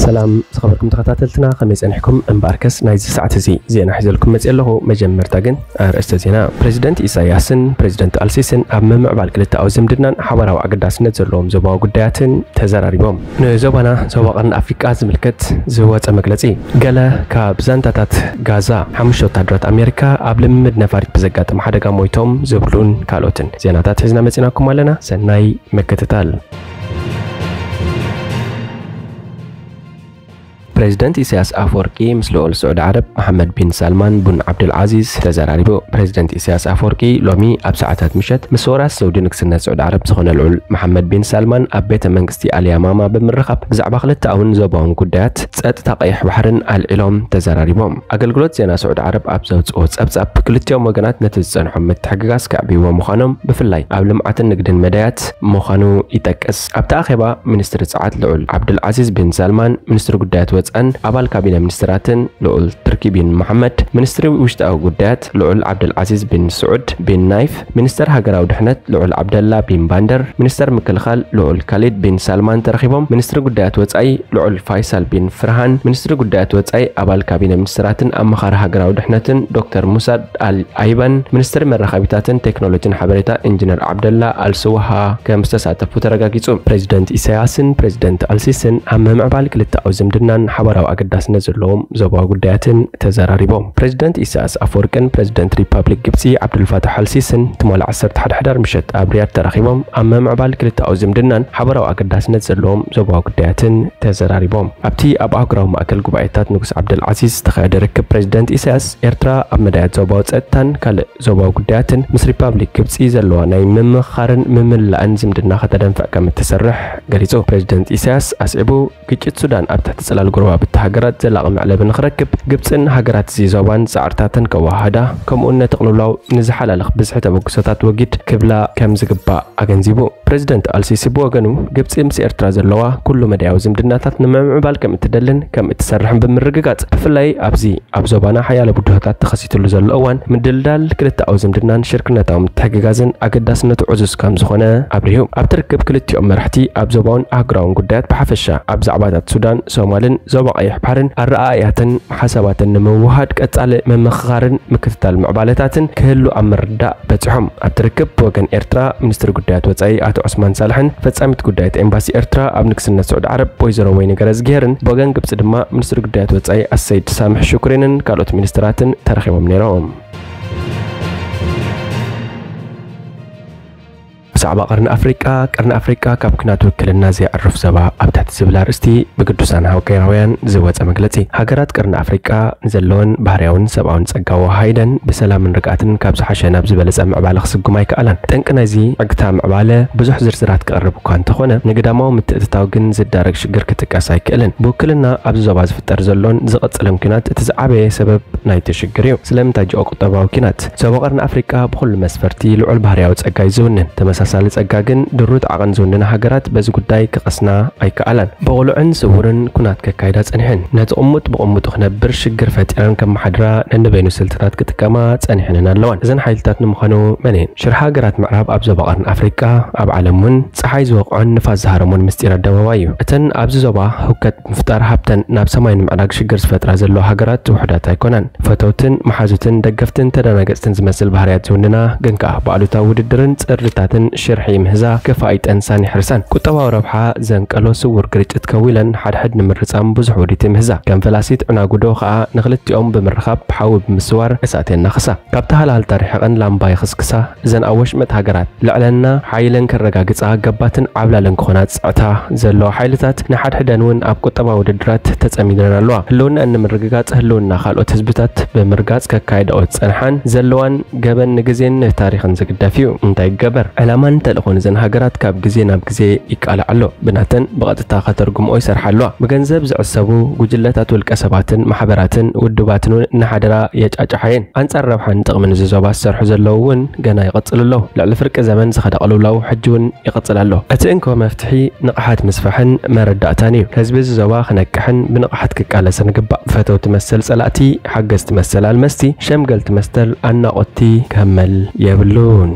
ሰላም ዝኸበርኩም ተኸታተልትና፣ ከመይ ጸኒሕኩም? እምበኣርከስ ናይዚ ሰዓት እዚ ዜና ሒዘልኩም መጽእ ኣለኹ። መጀመርታ ግን ኣርእስተ ዜና። ፕሬዚደንት ኢሳያስን ፕሬዚደንት ኣልሲስን ኣብ ምምዕባል ክልተኣዊ ዝምድናን ሓበራዊ ኣገዳስነት ዘለዎም ዞባዊ ጉዳያትን ተዘራሪቦም። ንዞባና ዞባ ቀርኒ ኣፍሪቃ ዝምልከት ዝወጸ መግለጺ። ገለ ካብ ዛንታታት ጋዛ። ሓሙሽተ ወታደራት ኣሜሪካ ኣብ ልምምድ ነፋሪት ብዘጋጠመ ሓደጋ ሞይቶም ዝብሉን ካልኦትን ዜናታት ሒዝና መጺናኩም ኣለና። ሰናይ ምክትታል። ፕሬዚደንት ኢሳያስ ኣፈወርቂ ምስ ልኡል ስዑዲ ዓረብ መሓመድ ቢን ሳልማን ቡን ዓብዱል ዓዚዝ ተዘራሪቡ። ፕሬዚደንት ኢሳያስ ኣፈወርቂ ሎሚ ኣብ ሰዓታት ምሸት ምስ ወራስ ዘውዲ ንግስነት ስዑዲ ዓረብ ዝኾነ ልዑል መሓመድ ቢን ሳልማን ኣብ ቤተ መንግስቲ ኣልያማማ ብምርኻብ ብዛዕባ ክልተኣውን ዞባውን ጉዳያት ጸጥታ ቀይሕ ባሕርን ኣልዒሎም ተዘራሪቦም። ኣገልግሎት ዜና ስዑዲ ዓረብ ኣብ ዘውጽኦ ጸብጻብ፣ ክልቲኦም ወገናት ነቲ ዝጸንሖም ምትሕግጋዝ ከዕብይዎ ምዃኖም፣ ብፍላይ ኣብ ልምዓትን ንግድን መዳያት ምዃኑ ይጠቅስ። ኣብቲ ኣኼባ ሚኒስትሪ ጸዓት ልዑል ዓብዱል ዓዚዝ ቢን ሳልማን፣ ሚኒስትሪ ጉዳያት ወጻን ኣባል ካቢነ ሚኒስትራትን ልዑል ትርኪ ቢን መሓመድ፣ ሚኒስትሪ ውሽጣዊ ጉዳያት ልዑል ዓብዱል ዓዚዝ ቢን ስዑድ ቢን ናይፍ፣ ሚኒስተር ሃገራዊ ድሕነት ልዑል ዓብደላ ቢን ባንደር፣ ሚኒስተር ምክልኻል ልዑል ካሊድ ቢን ሳልማን ተረኺቦም። ሚኒስትሪ ጉዳያት ወጻኢ ልዑል ፋይሳል ቢን ፍርሃን፣ ሚኒስትሪ ጉዳያት ወጻኢ ኣባል ካቢነ ሚኒስትራትን ኣማኻሪ ሃገራዊ ድሕነትን ዶክተር ሙሳድ ኣል ኣይበን፣ ሚኒስትሪ መራኸቢታትን ቴክኖሎጂን ሓበሬታ ኢንጂነር ዓብደላ ኣልስውሃ ከም ዝተሳተፉ ተረጋጊጹ። ፕሬዚደንት ኢሳያስን ፕሬዚደንት ኣልሲስን ኣብ ምምዕባል ክልተኣዊ ዝምድናን ሓበራዊ ኣገዳስነት ዘለዎም ዞባዊ ጉዳያትን ተዘራሪቦም። ፕሬዚደንት ኢሳያስ ኣፈወርቅን ፕሬዚደንት ሪፓብሊክ ግብጺ ዓብዱልፋታሕ ኣልሲስን ትማሊ ዓሰርተ ሓደ ሕዳር ምሸት ኣብ ሪያድ ተራኺቦም ኣብ ምምዕባል ክልተኣዊ ዝምድናን ሓበራዊ ኣገዳስነት ዘለዎም ዞባዊ ጉዳያትን ተዘራሪቦም። ኣብቲ ኣብ ኣህጉራዊ ማእከል ጉባኤታት ንጉስ ዓብደል ዓዚዝ ዝተኻየደ ርክብ ፕሬዚደንት ኢሳያስ፣ ኤርትራ ኣብ መዳያት ዞባዊ ጸጥታን ካልእ ዞባዊ ጉዳያትን ምስ ሪፓብሊክ ግብጺ ዘለዋ ናይ ምምኽኻርን ምምልላእን ዝምድና ከተደንፍዕ ከም እትሰርሕ ገሊጹ። ፕሬዚደንት ኢሳያስ ኣስዒቡ፣ ግጭት ሱዳን ኣብ ትሕቲ ጽላል ጎረባብቲ ሃገራት ዘላቒ መዕለቢ ንኽረክብ፣ ግብጽን ሃገራት እዚ ዞባን ጻዕርታተን ከወሃሃዳ፣ ከምኡውን ነቲ ቅልውላው ንዝሓላልኽ ብዝሒ ተበግሶታት ወጊድ ክብላ ከም ዝግባእ ኣገንዚቡ። ፕሬዚደንት ኣልሲሲ ብወገኑ፣ ግብጺ ምስ ኤርትራ ዘለዋ ኩሉ መዳያዊ ዝምድናታት ንምምዕባል ከም እትደልን ከም እትሰርሕን ብምርግጋጽ፣ ብፍላይ ኣብዚ ኣብ ዞባና ሓያለ ብድሆታት ተኸሲትሉ ዘሎ እዋን፣ ምድልዳል ክልተኣዊ ዝምድናን ሽርክነታዊ ምትሕግጋዝን ኣገዳስነቱ ዕዙዝ ከም ዝኾነ ኣብሪሁ። ኣብቲ ርክብ ክልቲኦም መራሕቲ ኣብ ዞባውን ኣህጉራውን ጉዳያት ብሓፈሻ፣ ኣብ ዛዕባታት ሱዳን፣ ሶማልን ዞባ ቀይሕ ባሕርን ኣረኣእያትን ሓሳባትን ንምውሃድ ቀጻሊ ምምኽኻርን ምክትታል ምዕባለታትን ክህሉ ኣብ ምርዳእ በጺሖም። ኣብቲ ርክብ ብወገን ኤርትራ ሚኒስትሪ ጉዳያት ወጻኢ ኣቶ ዑስማን ሳልሕን ፈጻሚት ጉዳያት ኤምባሲ ኤርትራ ኣብ ንግስነት ስዑዲ ዓረብ ወይዘሮ ወይኒ ገረዝግሄርን ብወገን ግብጺ ድማ ሚኒስትሪ ጉዳያት ወጻኢ ኣሰይድ ሳምሕ ሹክሪንን ካልኦት ሚኒስትራትን ተረኺቦም ነይሮም። ብዛዕባ ቀርኒ ኣፍሪቃ፣ ቀርኒ ኣፍሪቃ ካብ ኲናት ውክልና ዘየዕርፍ ዞባ ኣብ ትሕቲ ዝብል ኣርእስቲ ብግዱሳን ሃገራውያን ዝወጸ መግለጺ። ሃገራት ቀርኒ ኣፍሪቃ ንዘለወን ባህርያውን ሰብኣውን ጸጋ ወሃይደን ብሰላምን ርግኣትን ካብ ዝሓሸ ናብ ዝበለጸ ምዕባለ ክስጉማ ኣይከኣላን። ጠንቂ ናይዚ ዕግታ ምዕባለ ብዙሕ ዝርዝራት ክቐርብ እኳ እንተኾነ፣ ንግዳማዊ ምትእትታው ግን ዝዳረግ ሽግር ክጥቀስ ኣይክእልን። ብውክልና ኣብዚ ዞባ ዝፍጠር ዘሎን ዝቐጽልን ኲናት እቲ ዝዓበየ ሰበብ ናይቲ ሽግር እዩ። ስለምንታይ ጂኦ ቁጠባዊ ኲናት? ዞባ ቀርኒ ኣፍሪቃ ብኹሉ መስፈርቲ ልዑል ባህርያዊ ጸጋ እዩ ዝውንን። ተመሳሳሊ ጸጋ ግን ድሩት ዓቐን ዝውንና ሃገራት በዚ ጉዳይ ክቐስና ኣይከኣላን። ብቕሉዕን ስውርን ኩናት ከካይዳ ጸኒሐን። ነቲ ቅሙጥ ብቕሙጡ ክነብር ሽግር ፈጢረን ከመሓድራ ነንበይኑ ስልትታት ክጥቀማ ጸኒሐንን ኣለዋን። እዘን ሓይልታት ንምዃኑ መን እየን? ሽርሒ ሃገራት ምዕራብ ኣብ ዞባ ቀርኒ ኣፍሪቃ፣ ኣብ ዓለም እውን ጸሓይ ዝወቕዖን ንፋስ ዝሃረሞን ምስጢር ኣደባባይ እዩ። እተን ኣብዚ ዞባ ህውከት ምፍጣር ሃብተን ናብ ሰማይ ንምዕራግ ሽግር ዝፈጥራ ዘለዋ ሃገራት ውሑዳት ኣይኮናን። ፈተውትን መሓዙትን ደገፍትን ተደናገጽትን ዝመስል ባህርያት ዝውንና፣ ግን ከኣ ብኣሉታዊ ውድድርን ጽርታትን ሽርሒ ይምህዛ፣ ክፋእ ይጠንሳን ይሕርሳን። ቁጠባዊ ረብሓ ዘንቀሎ ስውር ግርጭት ከዊለን ሓድሕድ ንምርጻም ብዙሕ ውዲት ይምህዛ። ከም ፈላሲት ዕናጉዶ ከኣ ንኽልቲኦም ብምርኻብ ሓዊ ብምስዋር እሳት የናኽሳ። ካብቲ ሃልሃልታ ርሒቐን ላምባ ይኽስክሳ። እዘን ኣብ ወሽመጥ ሃገራት ልዕለና ሓይለን ከረጋግጻ ገባትን ዓብላልን ክኾና ዝጽዕታ ዘለዋ ሓይልታት ንሓድሕደን እውን ኣብ ቁጠባዊ ውድድራት ተጸሚደን ኣለዋ። ህልውናኣን ንምርግጋጽ ህልውና ካልኦት ህዝብታት ብምርጋጽ ከካይዳኦ ዝጸንሓን ዘለዋን ገበን ንግዜን ንታሪኽን ዝግደፍ እዩ። እንታይ ይገበር? ዕላማን ተልእኾን እዘን ሃገራት ካብ ግዜ ናብ ግዜ ይቃላዕ ኣሎ። ብናተን ብቐጥታ ከተርጉምኦ ይሰርሓ ኣለዋ። ብገንዘብ ዝዕሰቡ ጉጅለታት ውልቀ ሰባትን ማሕበራትን ውድባትን እውን እናሓደራ የጫጭሓ እየን። ኣንጻር ረብሓን ጥቕምን እዚ ዞባ ዝሰርሑ ዘለዉ እውን ገና ይቐጽሉ ኣለዉ። ልዕሊ ፍርቂ ዘመን ዝኸደ ቅልውላው ሕጂ እውን ይቐጽል ኣሎ። እቲ እንኮ መፍትሒ ንቕሓት ምስፋሕን መረዳእታን እዩ። ህዝቢ እዚ ዞባ ክነቅሕን ብንቕሓት ክቃለስን ይግባእ። ፈተውቲ መሰል ጸላእቲ፣ ሓገዝቲ መሰል ኣልመስቲ፣ ሸምገልቲ መሰል ኣናቖትቲ ከመል የብሉን።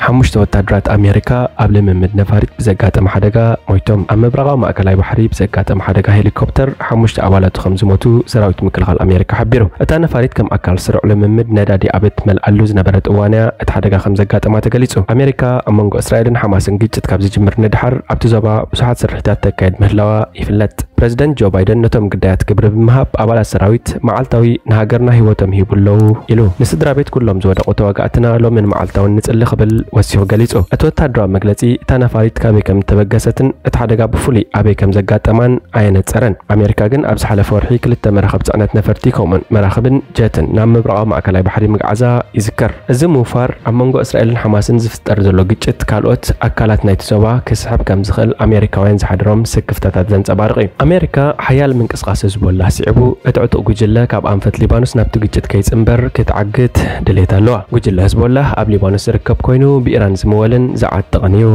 ሓሙሽተ ወታደራት ኣሜሪካ ኣብ ልምምድ ነፋሪት ብዘጋጠመ ሓደጋ ሞይቶም። ኣብ ምብራቓዊ ማእከላይ ባሕሪ ብዘጋጠመ ሓደጋ ሄሊኮፕተር ሓሙሽተ ኣባላቱ ከም ዝሞቱ ሰራዊት ምክልኻል ኣሜሪካ ሓቢሩ። እታ ነፋሪት ከም ኣካል ስሩዕ ልምምድ ነዳዲ ኣብ እትመልኣሉ ዝነበረት እዋን እያ እቲ ሓደጋ ከም ዘጋጠማ ተገሊጹ። ኣሜሪካ ኣብ መንጎ እስራኤልን ሓማስን ግጭት ካብ ዝጅምር ንድሓር ኣብቲ ዞባ ብዙሓት ስርሒታት ተካየድ ምህላዋ ይፍለጥ። ፕረዚደንት ጆ ባይደን ነቶም ግዳያት ግብሪ ብምሃብ ኣባላት ሰራዊት መዓልታዊ ንሃገርና ህይወቶም ሂቡ ኣለዉ ኢሉ። ንስድራ ቤት ኩሎም ዝወደቑ ተዋጋእትና ሎምን መዓልታውን ንጽሊ ክብል ወሲኹ ገሊጹ። እቲ ወታደራዊ መግለጺ እታ ነፋሪት ካበይ ከም እተበገሰትን እቲ ሓደጋ ብፍሉይ ኣበይ ከም ዘጋጠማን ኣየነጸረን። ኣሜሪካ ግን ኣብ ዝሓለፈ ወርሒ ክልተ መራኽብ ጽዕነት ነፈርቲ ከምኡውን መራኽብን ጀትን ናብ ምብራቓዊ ማእከላይ ባሕሪ ምግዓዛ ይዝከር። እዚ ምውፋር ኣብ መንጎ እስራኤልን ሓማስን ዝፍጠር ዘሎ ግጭት ካልኦት ኣካላት ናይቲ ዞባ ክስሕብ ከም ዝኽእል ኣሜሪካውያን ዝሓደሮም ስክፍታታት ዘንጸባርቕ እዩ። ኣሜሪካ ሓያል ምንቅስቓስ ህዝቦላህ ስዒቡ እቲ ዕጡቕ ጉጅለ ካብ ኣንፈት ሊባኖስ ናብቲ ግጭት ከይጽንበር ክትዓግት ድሌት ኣለዋ። ጉጅለ ህዝቦላህ ኣብ ሊባኖስ ዝርከብ ኮይኑ ብኢራን ዝምወልን ዝዓጠቕን እዩ።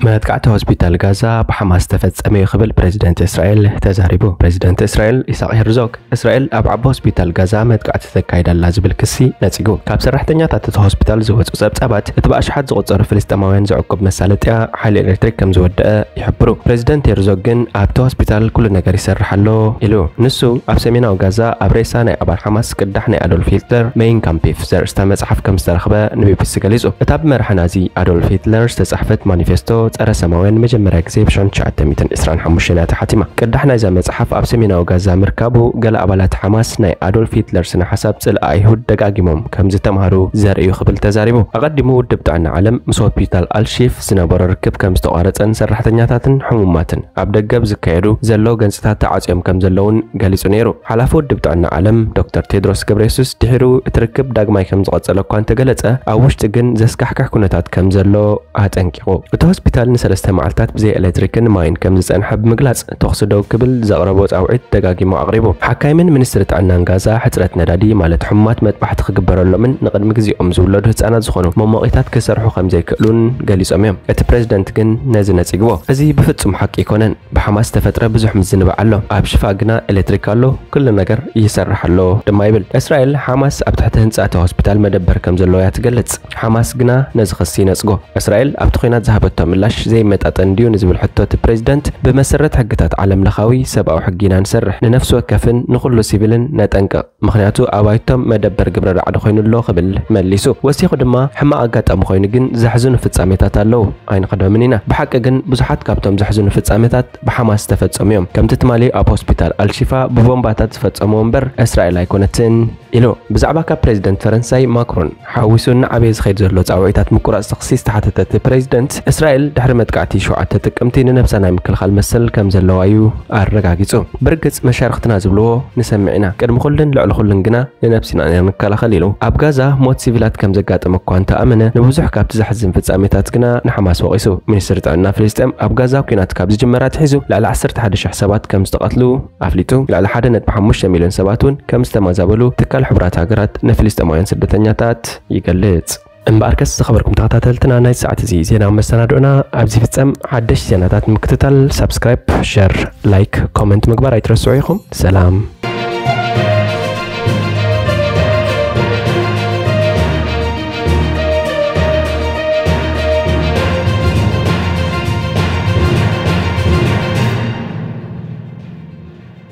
መጥቃዕቲ ሆስፒታል ጋዛ ብሓማስ ተፈጸመ እዩ ክብል ፕረዚደንት እስራኤል ተዛሪቡ። ፕረዚደንት እስራኤል ኢሳቅ ሄርዞግ እስራኤል ኣብ ዓቢ ሆስፒታል ጋዛ መጥቃዕቲ ተካይዳ ኣላ ዝብል ክሲ ነጺጉ። ካብ ሰራሕተኛታት እቲ ሆስፒታል ዝወጹ ጸብጻባት እቲ ብኣሽሓት ዝቑጸሩ ፍልስጤማውያን ዝዕቁብ መሳለጥያ ሓይሊ ኤሌክትሪክ ከም ዝወደአ ይሕብሩ። ፕረዚደንት ሄርዞግ ግን ኣብቲ ሆስፒታል ኩሉ ነገር ይሰርሕ ኣሎ ኢሉ። ንሱ ኣብ ሰሜናዊ ጋዛ ኣብ ሬሳ ናይ ኣባል ሓማስ ቅዳሕ ናይ ኣዶልፍ ሂትለር መይን ካምፕ ዘርእስታ መጽሓፍ ከም ዝተረኽበ ንቢቢሲ ገሊጹ። እታ ብመራሒ ናዚ ኣዶልፍ ሂትለር ዝተጻሕፈት ማኒፌስቶ ጸረ ሰማውያን ንመጀመርያ ግዜ ብ ሸውዓተ ሚእትን ዕስራን ሓሙሽተን እያ ተሓቲማ። ቅዳሕ ናይዛ መጽሓፍ ኣብ ሰሜናዊ ጋዛ ምርካቡ ገለ ኣባላት ሓማስ ናይ ኣዶልፍ ሂትለር ስነ ሓሳብ ጽልኢ ኣይሁድ ደጋጊሞም ከም ዝተምሃሩ ዘርኢ እዩ ክብል ተዛሪቡ። ኣቐዲሙ ውድብ ጥዕና ዓለም ምስ ሆስፒታል ኣልሺፍ ዝነበሮ ርክብ ከም ዝተቋረጸን ሰራሕተኛታትን ሕሙማትን ኣብ ደገ ብዝካየዱ ዘለዉ ገንጽታት ተዓጽዮም ከም ዘለውን ገሊጹ ነይሩ። ሓላፊ ውድብ ጥዕና ዓለም ዶክተር ቴድሮስ ገብረየሱስ ድሒሩ እቲ ርክብ ዳግማይ ከም ዝቐጸለ እኳ እንተገለጸ፣ ኣብ ውሽጢ ግን ዘስካሕክሕ ኩነታት ከም ዘሎ ኣጠንቂቑ። እቲ ሆስፒታል ንሰለስተ መዓልታት ብዘይ ኤሌክትሪክን ማይን ከም ዝጸንሐ ብምግላጽ፣ ተኹሲ ደው ክብል ዘቕረቦ ጻውዒት ደጋጊሙ ኣቕሪቡ። ሓካይምን ሚኒስትሪ ጥዕናን ጋዛ ሕጽረት ነዳዲ፣ ማለት ሕሙማት መጥባሕቲ ክግበረሎምን ንቕድሚ ግዜኦም ዝውለዱ ህጻናት ዝኾኑ መሞቒታት ክሰርሑ ከም ዘይክእሉን ገሊጾም እዮም። እቲ ፕሬዝደንት ግን ነዚ ነጺግዎ። እዚ ብፍጹም ሓቂ ኣይኮነን። ብሓማስ ዝተፈጥረ ብዙሕ ምዝንባዕ ኣሎ። ኣብ ሽፋ ግና ኤሌክትሪክ ኣሎ፣ ኩሉ ነገር ይሰርሕ ኣሎ ድማ ይብል። እስራኤል ሓማስ ኣብ ትሕቲ ህንጻ እቲ ሆስፒታል መደበር ከም ዘለዎ እያ ትገልጽ። ሓማስ ግና ነዚ ክሲ ይነጽጎ። እስራኤል ኣብቲ ኲናት ዝሃበቶ ምላሽ ዘይመጣጠን ድዩ ንዝብል ሕቶ እቲ ፕሬዝደንት፣ ብመሰረት ሕግታት ዓለም ለኻዊ ሰብኣዊ ሕጊ ኢና ንሰርሕ። ንነፍሲ ወከፍን ንኹሉ ሲቪልን ነጠንቅቕ። ምኽንያቱ ኣባይቶም መደበር ግብረ ራዕዲ ኮይኑ ኣሎ ክብል መሊሱ። ወሲኹ ድማ ሕማቕ ኣጋጣሚ ኮይኑ ግን ዘሕዝኑ ፍጻሜታት ኣለዉ፣ ኣይንኽዶምን ኢና። ብሓቂ ግን ብዙሓት ካብቶም ዘሕዝኑ ፍጻሜታት ብሓማስ ዝተፈጸሙ እዮም። ከምቲ ትማሊ ኣብ ሆስፒታል ኣልሺፋ ብቦምባታት ዝፈጸምዎ እምበር እስራኤል ኣይኮነትን ኢሉ። ብዛዕባ ካብ ፕሬዝደንት ፈረንሳይ ማክሮን ሓዊሱ እናዓበየ ዝኸይድ ዘሎ ጻውዒታት ምቁራጽ ተኽሲ ዝተሓተተ እቲ ፕሬዝደንት፣ እስራኤል ድሕሪ መጥቃዕቲ ሸውዓተ ጥቅምቲ ንነብሳ ናይ ምክልኻል መሰል ከም ዘለዋ እዩ ኣረጋጊጹ። ብርግጽ መሻርኽትና ዝብልዎ ንሰምዕ ኢና። ቅድሚ ኩሉን ልዕሊ ኩሉን ግና ንነብስና ኢና ንከላኸል ኢሉ። ኣብ ጋዛ ሞት ሲቪላት ከም ዘጋጠመ እኳ እንተኣመነ፣ ንብዙሕ ካብቲ ዘሕዝን ፍጻሜታት ግና ንሓማስ ወቒሱ። ሚኒስትሪ ጥዕና ፍልስጤም ኣብ ጋዛ ኲናት ካብ ዝጅመር ኣትሒዙ ልዕሊ ዓሰርተ ሓደ ሽሕ ሰባት ከም ዝተቐትሉ ኣፍሊጡ። ልዕሊ ሓደ ነጥቢ ሓሙሽተ ሚልዮን ሰባት እውን ከም ዝተመዛበሉ ትካል ሕቡራት ሃገራት ንፍልስጤማውያን ስደተኛታት ይገልጽ። እምበኣርከስ ዝኸበርኩም ተኸታተልትና፣ ናይ ሰዓት እዚ ዜና መሰናድኦና ኣብዚ ይፍጸም። ሓደሽቲ ዜናታት ንምክትታል ሳብስክራይብ፣ ሸር፣ ላይክ፣ ኮመንት ምግባር ኣይትረስዑ ኢኹም። ሰላም።